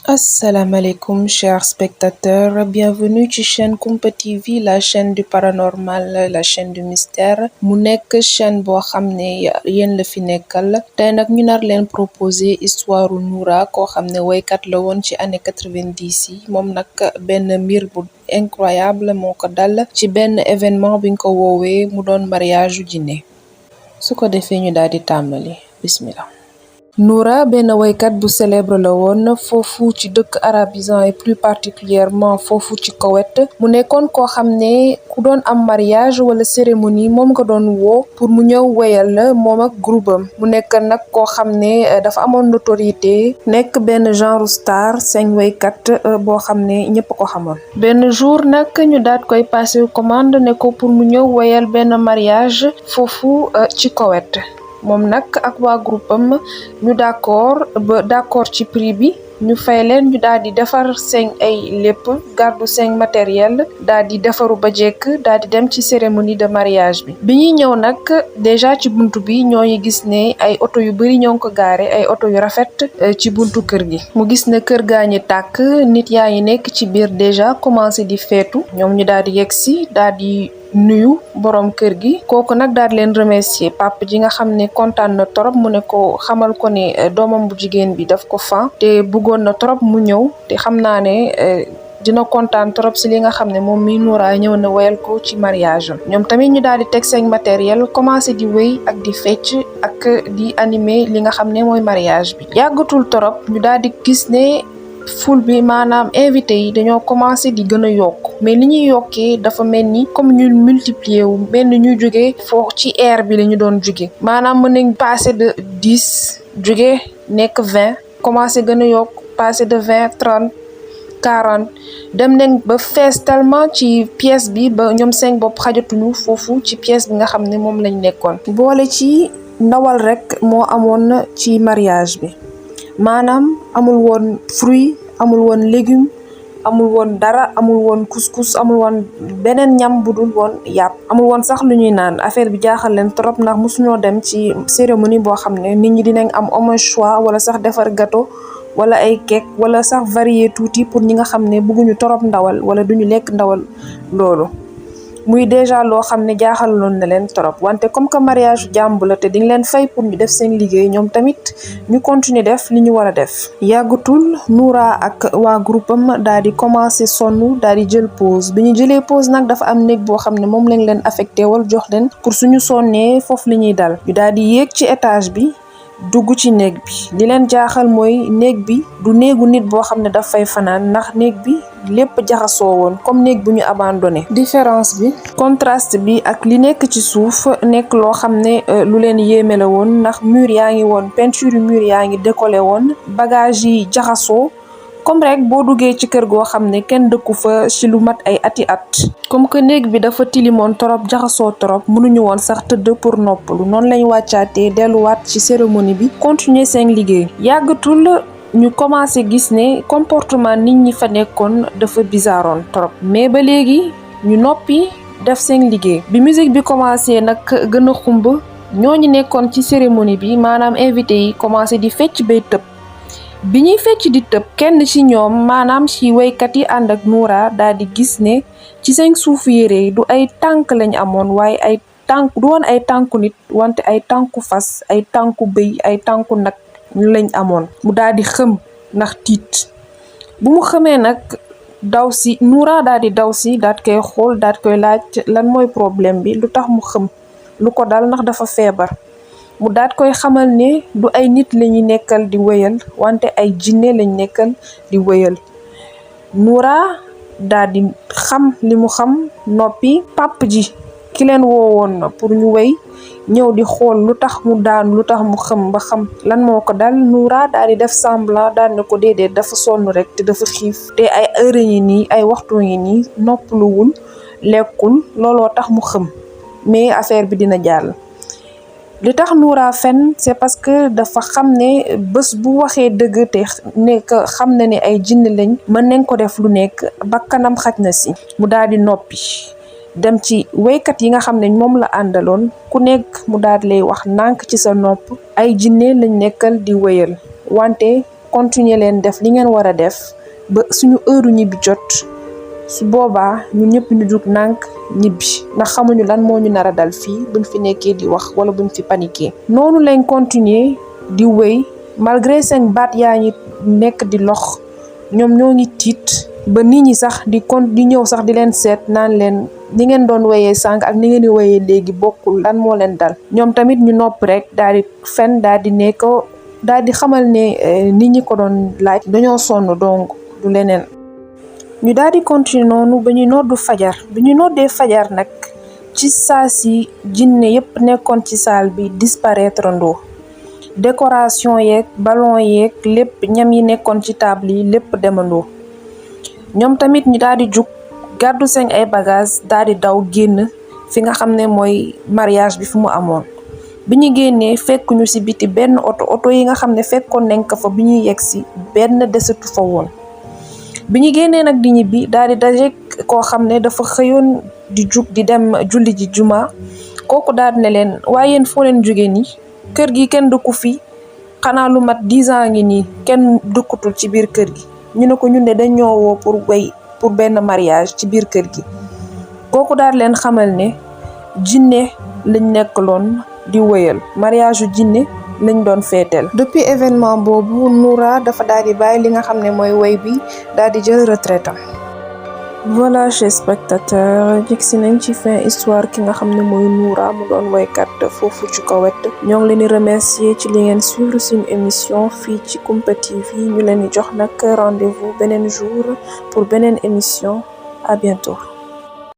Assalamu alaikum chers spectateurs, bienvenue ci chaîne Kumpa TV, la chaîne du paranormal, la chaîne du mystère. mu nekk chaîne boo xam ne yéen la fi nekkal tey nag ñu nar leen proposer histoire Noura koo xam ne woykat la woon ci année 90 yi moom nag benn mbir bu incroyable moo ko dal ci benn événement biñ ko woowee mu doon mariage u jinne su ko defee ñu daal di tàmbali bismillah. Noura benn woykat bu célèbre la woon foofu ci dëkk arabisant et plus particulièrement foofu ci Koweït mu nekkoon koo xam ne ku doon am mariage wala cérémonie moom nga doon woo pour mu ñëw wéyal la moom ak groupe am mu nekk nag koo xam ne dafa amoon notoriété nekk benn genre star seen woykat boo xam ne ñëpp ko xamoon. benn jour nag ñu daat koy passer commande ne ko pour mu ñëw wéyal benn mariage foofu ci Koweït. moom nag ak waa groupe am ñu d'accord ci prix bi ñu fay leen ñu daal di defar seen ay lépp gardu seen matériel daal di defaru ba jekk daal di dem ci cérémonie de mariage bi ñuy ñëw nag déjà ci buntu bi ñoo ngi gis ne ay oto yu bari ñoo ngi ko gaare ay oto yu rafet ci buntu kër gi mu gis ne kër gaa ñi tàkk nit yaa ngi nekk ci biir déjà commencé di feetu ñoom ñu daal di yegsi daal di nuyu borom kër gi kooku nag daal leen remercier papa ji nga xam ne kontaan na torop mu ne ko xamal ko ne doomam bu jigéen bi daf ko fan te bëggoon na torop mu ñëw te xam naa ne dina kontaan trop si li nga xam ne moom mi Noura ñëw na woyal ko ci mariage am ñoom tamit ñu daal di teg seen matériel commencé di wéy ak di fecc ak di animer li nga xam ne mooy mariage bi yàggatul torop ñu daal di gis ne ful bi maanaam invité yi dañoo commencé di gën a yokk mais li ñuy yokkee dafa mel ni comme ñu multiplier wu benn ñu jóge foo ci air bi la ñu doon jóge maanaam mën nañ passé de 10 jóge nekk 20 commencé gën a yokk passé de 20 30 40 dem nañ ba fees tellement ci pièce bi ba ñoom seen bopp xajatuñu foofu ci pièce bi nga xam ne moom lañ nekkoon boole ci ndawal rek moo amoon ci mariage bi maanaam amul woon fruit amul woon légume amul woon dara amul woon couscous amul woon beneen ñam bu dul woon yàpp amul woon sax lu ñuy naan affaire bi jaaxal leen trop ndax mosuñoo dem ci cérémonie boo xam ne nit ñi dinañ am au moins choix wala sax defar gâteau wala ay cake wala sax varier tuuti pour ñi nga xam ne bëgguñu trop ndawal wala duñu lekk ndawal loolu muy déjà loo xam ne jaaxaloon na leen trop wante comme que mariage jàmb la te di leen fay pour ñu def seen liggéey ñoom tamit ñu continuer def li ñu war a def yàggatul Noura ak waa groupe am daal di commencé sonn daal di jël pause bi ñu jëlee pause nag dafa am néeg boo xam ne moom lañ leen affecté wal jox leen pour suñu sonnee foofu li ñuy dal ñu daal di yéeg ci étage bi dugg ci néeg bi li leen jaaxal mooy néeg bi du néegu nit boo xam ne daf fay fanaan ndax néeg bi lépp jaxasoo woon comme néeg bu ñu abandonné différence bi contraste bi ak li nekk ci suuf nekk loo xam ne lu leen yéeme la woon ndax mur yaa ngi woon peinture yu mur yaa ngi décollé woon bagage yi jaxasoo comme rek boo duggee ci kër goo xam ne kenn dëkku fa ci lu mat ay ati at comme que néeg bi dafa tilimoon torop jaxasoo torop mënuñu woon sax tëdd pour noppalu noonu lañ wàccaatee delluwaat ci cérémonie bi continuer seen liggéey yàggatul ñu commencé gis ne comportement nit ñi fa nekkoon dafa bizarroon torop mais ba léegi ñu noppi def seen liggéey bi musique bi commencé nag gën a xumb ñooñu nekkoon ci cérémonie bi maanaam invité yi commencé di fecc bay tëb bi ñuy fecc di tëb kenn ci ñoom maanaam ci waykat yi ànd ak Noura daal di gis ne ci seen suufu yére yi du ay tànk lañ amoon waaye ay tànk du woon ay tànku nit wante ay tànku fas ay tànku bëy ay tànku nag lañ amoon mu daal di xëm ndax tiit bu mu xamee nag daw si Noura daal di daw si daat koy xool daat koy laaj lan mooy problème bi lu tax mu xëm lu ko dal ndax dafa feebar mu daat koy xamal ne du ay nit lañuy nekkal di wéyal wante ay jinne lañ nekkal di wéyal Noura daal di xam li mu xam noppi pap ji ki leen woowoon na pour ñu wéy ñëw di xool lu tax mu daanu lu tax mu xëm ba xam lan moo ko dal Noura daal di def semblant daal ne ko déedéet dafa sonn rek te dafa xiif te ay heure yi nii ay waxtu yi nii noppaluwul lekkul looloo tax mu xëm mais affaire bi dina jàll li tax Noura fen c'est parce que dafa xam ne bés bu waxee dëgg te nekk xam na ne ay jinn lañ mën nañ ko def lu nekk bakkanam xaj na si mu daal di noppi dem ci waykat yi nga xam ne moom la àndaloon ku nekk mu daal lay wax nànk ci sa nopp ay jinne lañ nekkal di wéyal wante continuer leen def li ngeen war a def ba suñu heure ñibbi jot su boobaa ñun ñëpp ñu jug nànk ñibbi ndax xamuñu lan moo ñu nar a dal fii buñ fi nekkee di wax wala buñ fi paniquer. noonu lañ continuer di wéy malgré seen baat yaa ngi nekk di lox ñoom ñoo ngi tiit ba nit ñi sax di ñëw sax di leen seet naan leen ni ngeen doon wéyee sànq ak ni ngeen di wéyee léegi bokkul lan moo leen dal. ñoom tamit ñu nopp rek daal di fen daal di nekk daal di xamal ne nit ñi ko doon laaj dañoo sonn donc du leneen. ñu daal di continuer noonu ba ñu noddu fajar bi ñu noddee fajar nag ci saa si jinne yépp nekkoon ci salle bi disparaître ndoo décoration yeeg ballon yeeg lépp ñam yi nekkoon ci table yi lépp demandoo. ñoom tamit ñu daal di jug gàddu seen ay bagages daal di daw génn fi nga xam ne mooy mariage bi fu mu amoon. bi ñu génnee fekk ñu ci biti benn oto yi nga xam ne fekkoon nañ ko fa bi ñuy yegg si benn desatu fa woon. bi ñu génnee nag di ñibbi daal di daje koo xam ne dafa xëyoon di jug di dem julli ji juma kooku daal ne leen waaye yéen foo leen jóge nii kër gi kenn dëkku fi xanaa lu mat 10 ans ngi nii kenn dëkkutul ci biir kër gi. ñu ne ko ñun de dañ ñoo woo pour benn mariage ci biir kër gi kooku daal leen xamal ne jinne lañ nekkaloon di wëyal mariage yu jinne lañ doon feeteel. depuis événement boobu Noura dafa daal di bàyyi li nga xam ne mooy woy bi daal di jël retraite am. voilà chers spectateurs jëg si nañ ci fin histoire ki nga xam ne mooy Noura mu doon woykat foofu ci Koweït. ñoo ngi leen di remercier ci li ngeen suivre suñu émission fii ci Kumpa TV ñu leen di jox nag rendez-vous beneen jour pour beneen émission à bientôt.